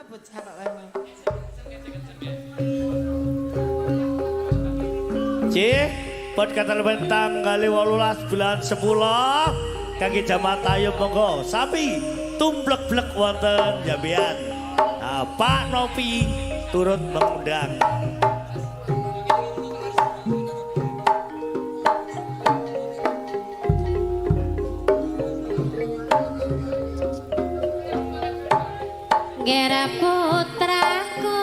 Bocah kok wae. Cih, pot kata tanggal 18 bulan 10 kangge jamaah tayub monggo sapi tumblek-blek wonten Jambean. Nah, Pak Nopi turut mengundang. Gera putraku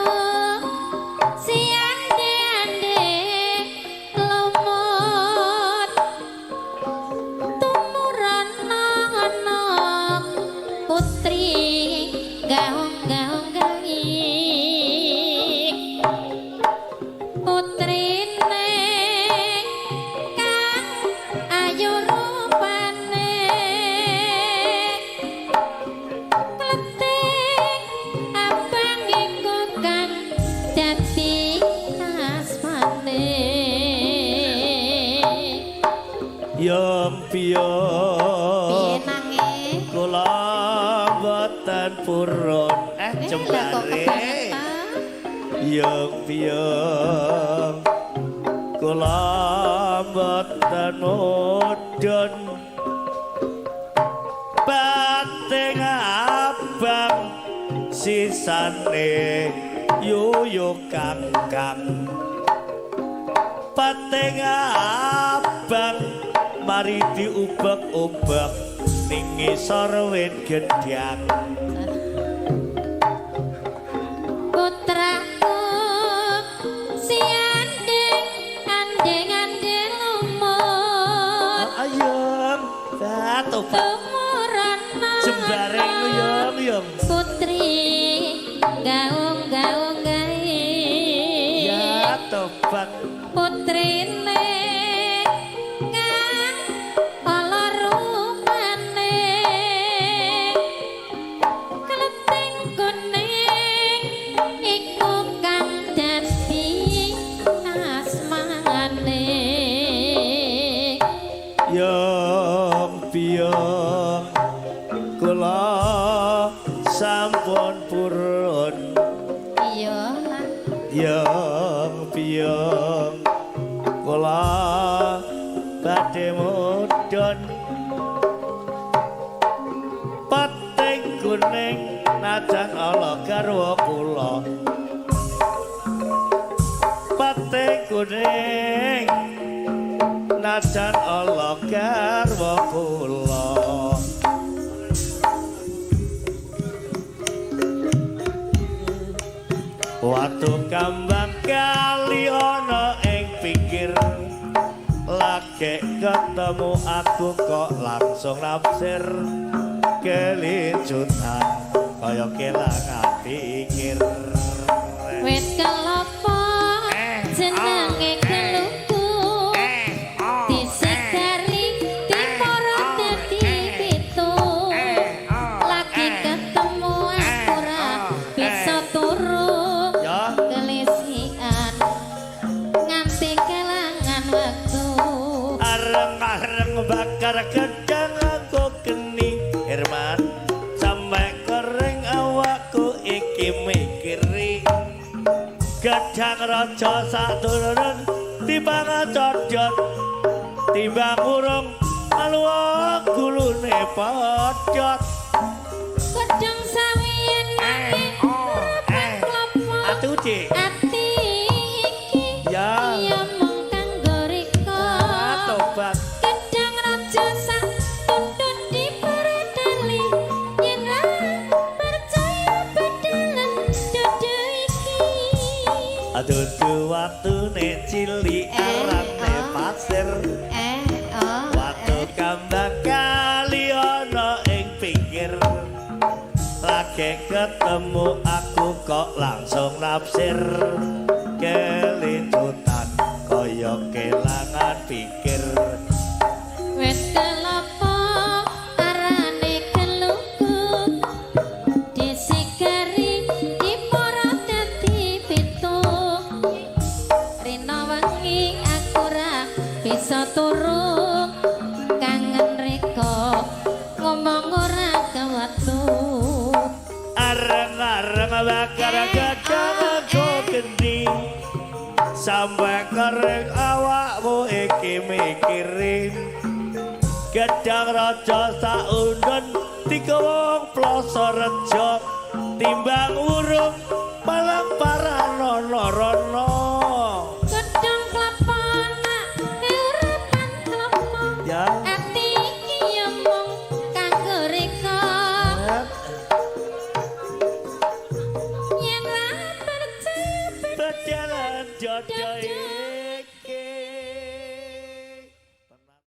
si ande-ande lumut tumurana ana putri gaung-gaung gawi putrine kang ayu rupane kleting abang iku kang dadi asmane. Yong Piye piyo nange? Kula boten purun Lah kok jembare. Kebangetan? Yong piyong kula boten mudhun bating abang sisane yuyu kangkang bating abang mari diubek-ubek ning ngisor wit gedhang. Putraku si andeng andeng andeng lumut Ayam batu tumurana jembare yong yong putri gaung gaung gawe ya tobat putrine kang ala rupane kleting kuning iku kang dadi asmane. Yong piyong kula sampun purun. Iya. Yong piyong kula badhe mudhun peting kuning najan ala garwa kula peting kuning najan ala garwa kula. Watu kambang kali ana ing pinggir lagi ketemu aku kok langsung nafsir kelicutan kaya kelangan pikir. Wit kelopo jenenge keluku disigari diporo dadi pitu lagi ketemu aku ra bisa turu ya kelisian nganti kelangan wektu. Areng-areng bakar gedang aku geni Herman sampai kering awakku iki mikiri gedang raja saturun timbang codot timbang urung aluwa gulune podot. Gedang sawiyen mati ora klopo Atu Cik ati iki ya ya mung kanggo rika. Tobat. Gedang raja sak tuntun diperedeli yen ra percaya bedelan dodo iki. Aduh watune cilik arane pasir watu kambang kali ana ing pinggir lagi ketemu aku kok langsung nafsir kelicutan kaya kelangan pikir. Wit kelopo arane keluku disigari diporo dadi pitu rina wengi aku ra bisa turu kangen reka ngomong ora kewatu. Areng-areng Bareng bakar gedang aku gendhi, sampai kering awakmu iki mikirin. Gedang raja saundun digawa wong Plosorejo, timbang wurung.